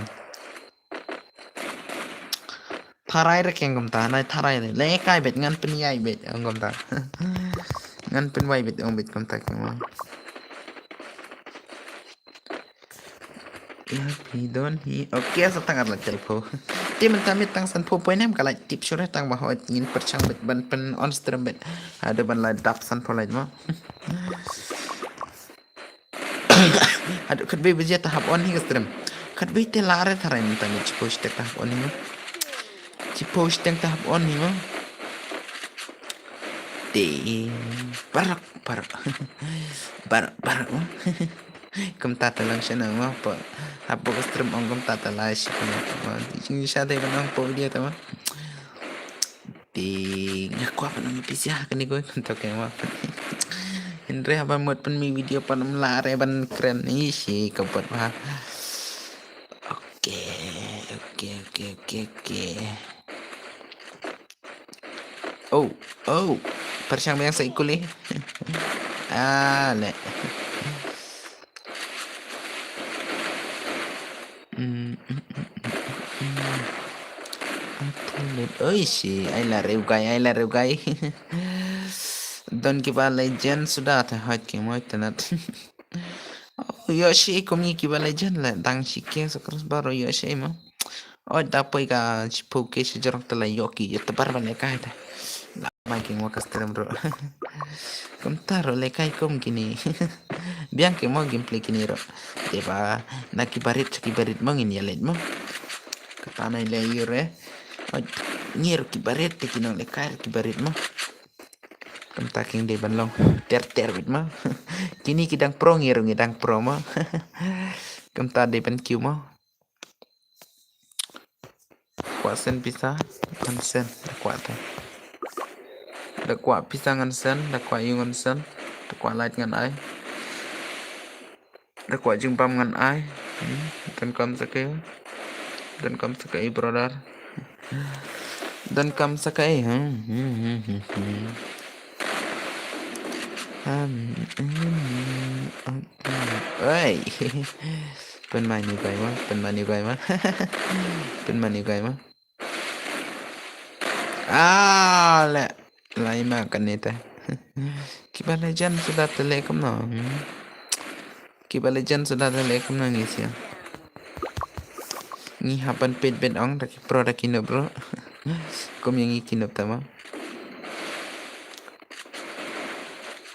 Tharai re ke kumta. Nai tharai re. Le kai bit ngan pynïai bit ong kumta. Ngan pynwai bit ong bit kumta ke mo. Ïa phi don hi. Okay, sa tang ar la tel pho. Te mynta mit tang san pho poi nem ka la tip sure tang ba hoi ngin pyrshang bit ban pyn on stream bit. Ada ban la dap san pho lait mo. Ada khat bai baje ta hap on hi ka stream. Khat bai te la re tharai mynta mit chipo stek ta hap on hi mo. Chipo stek ta hap on hi mo. Te barak barak. Barak barak mo. Kumta ta lang shana ma pa. Hapo ka stream ong kumta ta la shi kumta ma. Jing sha dei ban ong po video ta ma. Ti nga kwah ban ong pisa kani ko kumta ke ma. Hynrei haba mut pynmih video pan ym lah re ban kren ni shi ka bot ma. Okay, okay, okay, okay, okay. Oh, oh. Pyrshang biang sa ikuli. Ah, le. Mm, mm, mm, mm, mm. Aku le. Oi, shi. Ai la reu gai, ai la reu gai. Don kiba legend suda ta hot ki moi tanat. Oh, yo shi kum ngi kiba legend la dang shi ke so cross baro yo shi ma. Oh, da poi ka chipo ke shi jorok ta la yo ki yo ta bar ban lekai ta. La mai king wa ka stream ro. Kumta ro lekai kum kini. Biang ke mo gameplay kini ro. Te ba na ki barit ki barit mo ngin ya let mo. Kata na le yo re. Oh, ngir ki barit te kino lekai ki barit mo. Kumta king dei ban long ter ter bit ma. Kini ki dang pro ngi ru ngi dang pro ma. Kumta dei ban kiu ma. kwah send pisa, ngan send, da kwah te. Da kwah pisa ngan send, da kwah ïu ngan send, da kwah like ngan ai. Da kwah jingbam ngan ai. Hmm, donkam sa kaei. Donkam sa kaei, brother. Donkam sa kaei. Hmm, hmm, hmm, hmm, hmm. Um, um, um, um. Oi. Pynmane kai ma, pynmane kai ma. Pynmane kai ma. Ah, le. Lai ma kane te. Kiba legend suda te le kumno. Hmm. Kiba legend suda te le kumno ngi sia. Ngi hap ban peit bet ong da ki pro da ki noob bro. Kum ïa ngi ki noob te ma.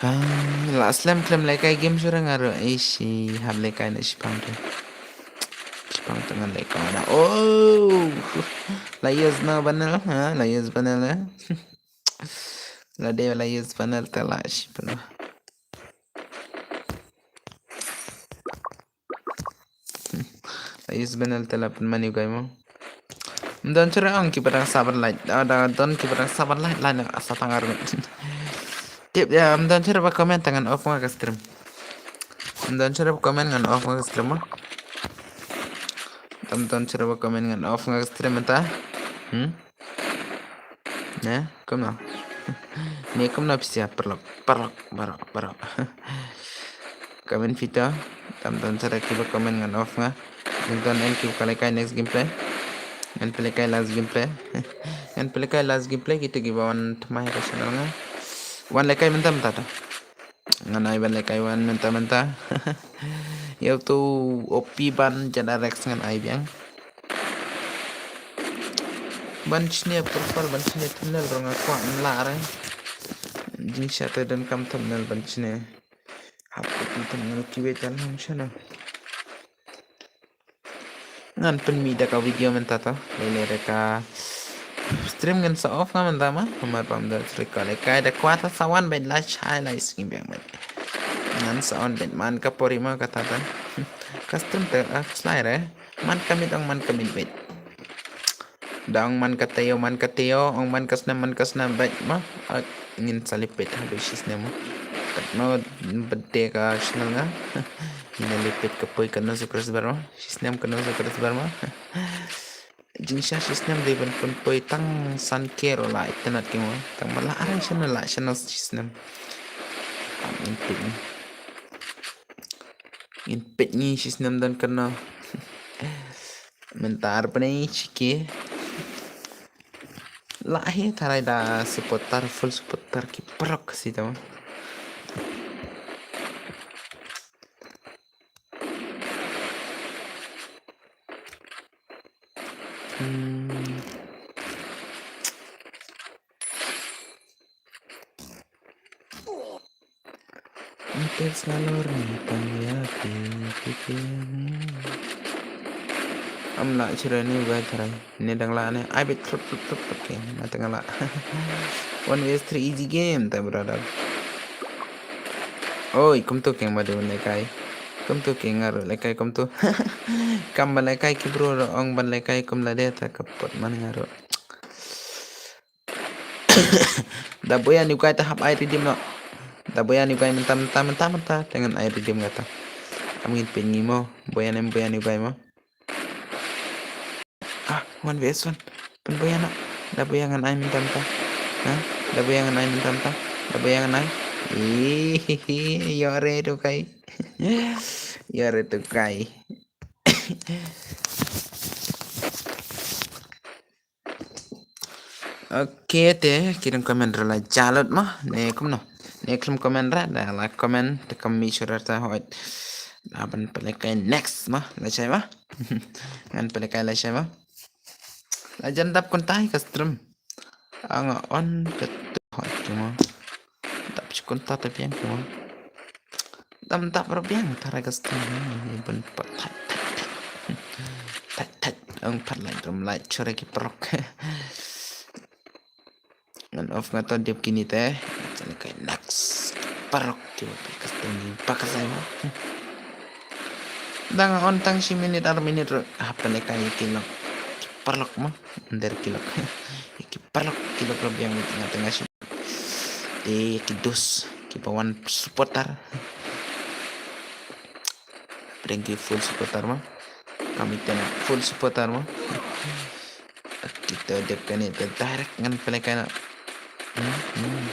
Ah, la slem khlem lehkai game shuh nga ruh. Ishi, hap lehkai na shipang tu. Shipang tu ngan lehkai na. Oh. La use na banel, ha? La use banel, eh? La dei la use banel te la shipang. La use banel te la pynmane kai mo. Ym don shuh re ong kiba dang sabar like. Ah, da don kiba dang sabar like, like na sa tang ar. Tip ïa, ym don shuh re ba comment te ngan off nga ka stream. Ym don shuh re ba comment ngan off nga ka stream mo. Ym don shuh re ba comment ngan off nga ka stream mynta. Hmm? Ne, kumno? Ne kumno pisa paralok, paralok, paralok, paralok. Comment phi to, tam don shuh re kiba comment ngan off nga. Jingdon em kiba ka lehkai next gameplay. Ngan pynlehkai last gameplay. Ngan pynlehkai last gameplay kito kiba wan thymmai ha ka channel nga. Wan lehkai mynta mynta to. Ngan ai ban lehkai wan mynta mynta. Ïa uto O P ban jada Rex ngan ai biang. Ban shne profile, ban shne thumbnail ruh nga kwah ngan lah re. Jingshisha te donkam thumbnail ban shne. Hap kut thumbnail kiwei te lam shano. Ngan pynmih da ka video mynta to. Lei lei da ka stream ngan sa off nga mynta ma. Namar ba ym don shuh re ka lehkai, da kwah ta sa wan beit la shai la sngi biang beit. Ngan sa on beit man ka por i ma kata ta. Ka stream te, ah, khuslai re. Man ka miet ong man ka miet beit. Da ong man ka taïew man ka taïew, ong man ka snem man ka snem beit ma. Ah, ngin sa lipit haduh shi snem ma. Katno bad te ka channel nga. Ngin lipit ka poi katno subscriber ma. Shi snem katno subscriber ma. Jingshisha shi snem dei ban pynpoi tang san K ruh la itynnad ki mo. Tang ba la arai channel la channel shi snem. Ngin peit ngi. Ngin peit ngi shi snem don katno. Mynta ar bnai shi K. La hi tharai da supporter, full supporter ki paralok shi tama. Hmm. Ngi tip shalor ngi tang ïa ki ki ki. Am lah shuh re ni uwei tharai. Ni dang lah ne. Ai bit trut trut trut trut ki. Nga tang lah. One versus three easy game ta brother. Oi, kumtu keng ba dei ban lehkai. Kumtu keng nga ruh lehkai kumtu. Kam ban lehkai ki bro ruh ong ban lehkai kum lade ta ka pot man nga ruh. Da buya ni ukai ta hap ai redeem no. Da buya ni ukai mynta mynta mynta mynta te ngan ai redeem kata. Am ngin pyn ngi mo. Buya nem buya ni ukai mo. Ah, one versus one. Pyn buya no. Da buya ngan ai mynta mynta. Ha? Da buya ngan ai mynta mynta. Da buya ngan ai. Ih, ïoh re tu kai. Ïoh re tu kai. Ok, te ki dang comment ruh la jah lut mo. Ne kumno? Ne khlem comment ruh, da la comment te kam mih shuh ruh ta hoi. Da ban pynlehkai next mo, lashai mo. Ngan pynlehkai lashai mo. La jan dap kumta hi ka stream. Nga on ka tu hoi tu mo. Dap shu kumta te biang tu mo. Dam dap ruh biang tharai ka stream ni ban pat thait thait thait. Thait thait. Ong pat lait rum lait shuh re ki paralok. Ngan off nga to dep kine te. Sa lehkai next. Paralok ki ba peit ka stream ni ba ka sai mo. Dang on tang shi minit ar minit ruh. Hap lehkai ki lok. paralok mo. Ym dei ki lok. Ki paralok, ki lok lok ïa nga tang nga shu. Te ki dos, ki ba wan supporter. Pyrshang ki full supporter mo. Kami tena full supporter mo. Kita dep kane te direct ngan play kane. Hmm, hmm.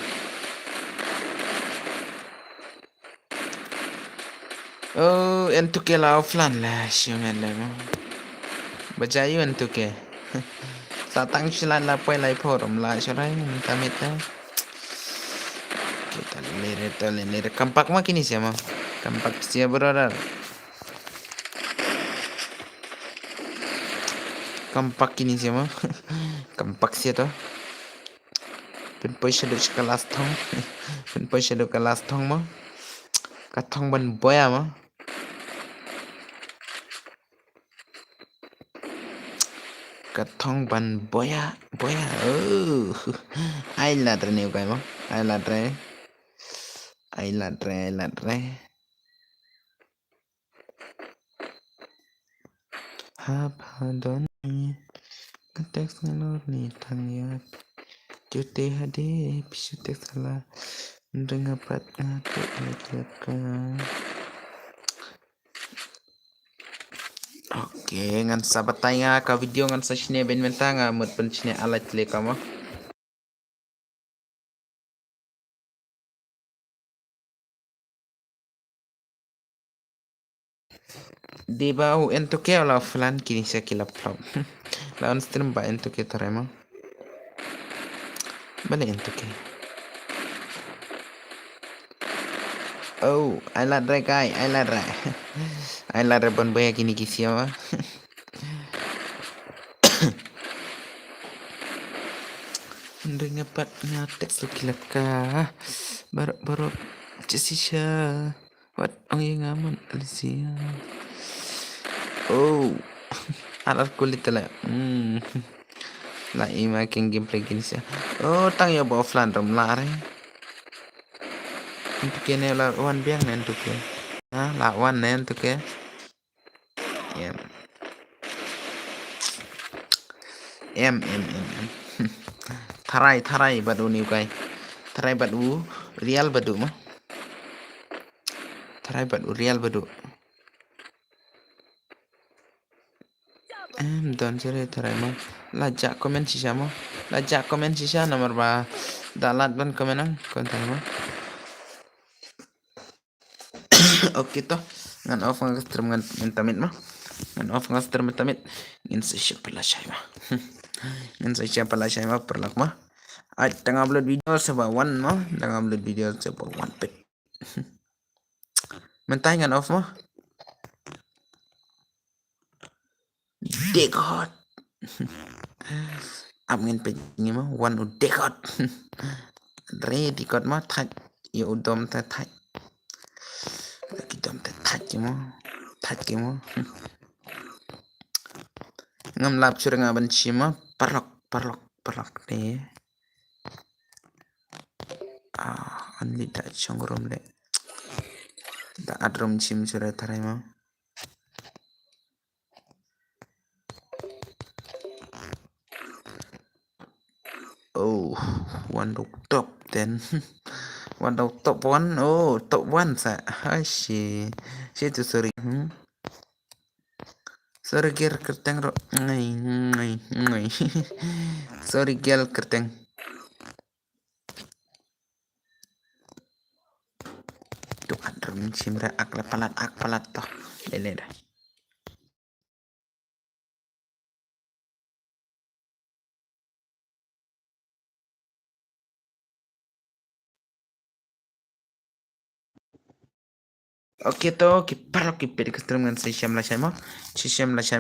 Oh, N two K la offline la, shu men la mo. Ba jia ïa u N two K. Sa tang shi la la poi la pho rum la shu rai, mynta mynta. Kita lere to lere. Kam pak ma kine sia ma. Kam pak sia brother. Kam pak kine sia ma. Kam pak sia to. Pynpoi shaduh sha ka last thong. Pynpoi shaduh ka last thong mo. Ka thong ban boya mo. Ka thong ban boya, boya. Oh. Ai lad re ne u kai mo. Ai lad re. Ai lad re, ai lad re. Hap ha don ni. Ka text ngalor ni tang ïa. Jute hade pisu text la. Ndeng apat nga tu ïa ka. Okay, ngan sa batai nga ka video ngan sa shne ben mynta nga mut pynshne alai tle ka mo. Dei ba u N two K la offline kine sia ki la flop. La on stream ba N two K tare mo. Bale N two K. Oh, ai lad re kai, ai lad re. Ai lad re ban boya kine ki sia ma. Ndeng apat nga text lo ki la ka. Barok barok. Jesse sha. Wat ong ïa nga mon Alicia. Oh. Alar kulit tala. Hmm. La ima king gameplay kine sia. Oh, tang ïa ba offline rum la re. N two K ne la wan biang ne N two K. Ha, la wan ne N two K. Em. Em, em, em, em. Tharai, tharai bad u ne u kai. Tharai bad u real bad u ma. Tharai bad u real bad u. Em, don shere tharai ma. La ja comment shisha ma. La ja comment shisha namar ba da lad ban comment ang kon tharai ma. Okay to. Ngan off nga stream ngan, ngan tamit ma. Ngan off nga stream tamit. Ngin sa share pala shai ma. Ngin sa share pala shai ma paralok ma. Ai tang upload video sa ba wan ma. Tang upload video sa ba wan pet. Mynta ngan off ma. Dek hot. Ap ngin peit ngi ma wan u dek hot. Re dek hot ma thait. Ïa u dom te thait. Ki dom te thait ki mo. Thait ki mo. Ngam lap shuh re nga ban shim ma paralok paralok paralok te. Ah, an li da chong rum le. Da at rum shim shuh re tharai ma. Oh, wan dok top ten. Wan dok top one. Oh, top one sa. Hai shi. Shi tu sorry. Hmm. Sorry girl kerteng ro. Ngai, ngai, ngai. Sorry girl kerteng. Tu at rum shim re ak le palat ak palat to. Le le da. Okay to ki paralok ki peit ka stream ngan sa shem la shem ma. Sa shem la shem.